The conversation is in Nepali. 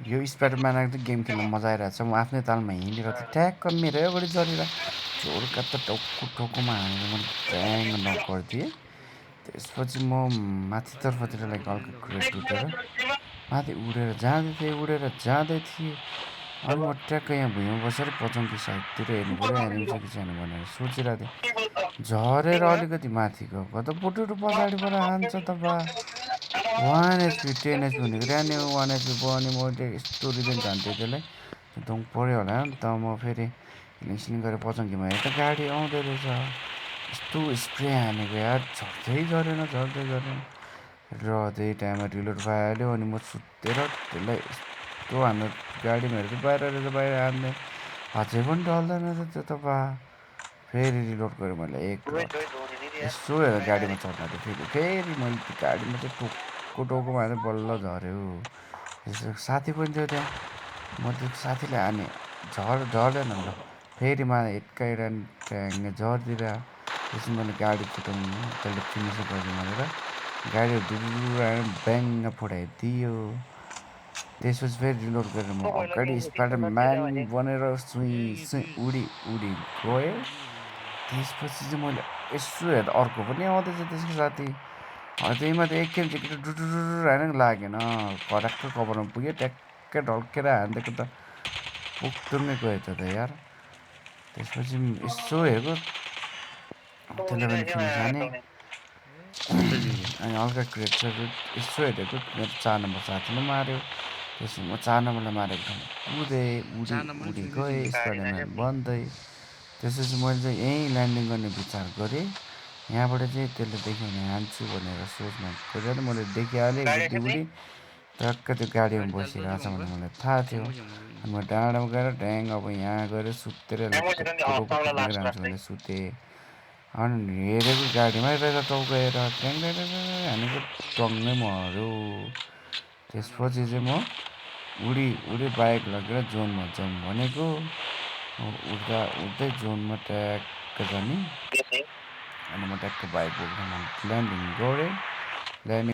यो स्पाइडरम्यान त गेम खेल्न मजा आइरहेको छ। म आफ्नै तालमा हिँडेर त ट्याक्क मेरो अगाडि झरेर झोर्का त टाउकोमा हानेर मैले ट्याङ्ग नक गरिदिएँ। त्यसपछि म माथितर्फतिर लाइक हल्का क्रेट उठेर माथि उडेर जाँदै थिएँ। अनि म ट्याक्क यहाँ भुइँमा बसेर पछौँकी साइडतिर हेर्नु पऱ्यो एनिमी छ कि छैन भनेर सोचिरहेको थिएँ। झरेर अलिकति माथि गएको त बुटुरु पछाडिबाट हान्छ त बा। 1 एचपी 10 एचपी भनेको ऱ्यान्यो 1 एचपी भयो अनि मैले यस्तो रिभेन्ज हान्थेँ त्यसलाई। धुङ पऱ्यो होला नि त म फेरि हिलिङ गरेर पछौँकीमा हेरेँ त गाडी आउँदो रहेछ। यस्तो स्प्रे हानेको यार झर्दै झरेन। र त्यही टाइममा रिलोड भइहाल्यो अनि म सुतेर त्यसलाई यस्तो हान्न गाडीमा हेरेर बाहिर हान्ने अझै पनि ढल्दैन रहेछ त्यो त बा। फेरि रिलोड गरेँ मैले एक राउन्ड। यसो हेरेर गाडीमा चढ्न आँटेँ फेरि मैले त्यो गाडीमा चाहिँ टाउकोमा हानेँ बल्ल झऱ्यो। यसो साथी पनि थियो त्यहाँ। म त्यो साथीले हानेँ झर्दैन ल फेरि मलाई हिर्काएर ट्याङ्ग झर्दिएर त्यसपछि मैले गाडी फुटाउनु त्यसले फिनिसै गरिदिएँ भनेर गाडी दुरु आएर ब्याङ्ग फुटाइदियो। त्यसपछि फेरि रिलोड गरेर म अगाडि स्पाइडरम्यान बनेर उडी गएँ। त्यसपछि चाहिँ मैले यसो हेर्दा अर्को पनि आउँदैछ त्यसको साथी। त्यही माथि एकखेप झिकेर डुडुडुडु हानेर लागेन खराक्क कभरमा पुग्यो। ट्याक्कै ढल्केर हानिदिएको त पुग्दुङ्गै गयो त यार। त्यसपछि यसो हेरेको त्यसले पनि फिनिस हाने। अनि हल्का क्रेट छ यसो हेरेको मेरो 4 नम्बर साथीले मार्यो। त्यसपछि म 4 नम्बरलाई मारेको ठाउँमा उडी गएँ स्पाइडरम्यान बन्दै। त्यसपछि मैले चाहिँ यहीँ ल्यान्डिङ गर्ने विचार गरेँ। यहाँबाट चाहिँ त्यसले देख्यो भने हान्छु भनेर सोचमा गरेर मैले देखिहालेँ उडी टक्क त्यो गाडीमा बसिरहेछ भनेर मलाई थाहा थियो। अनि म डाँडामा गएर ड्याङ अब यहाँ गएर सुतेर टाउको ठोक्दै रहन्छु भनेर सुतेँ। अनि हेरेको गाडीमै रहेछ टाउको हेरेर हानेको टङ्गै मऱ्यो। त्यसपछि चाहिँ म उडी बाइक लगेर जोनमा जाउँ भनेको उड्दै जोनमा ट्याक्क जाने। अनि म ट्याक्क बाइक बोकेर ल्यान्डिङ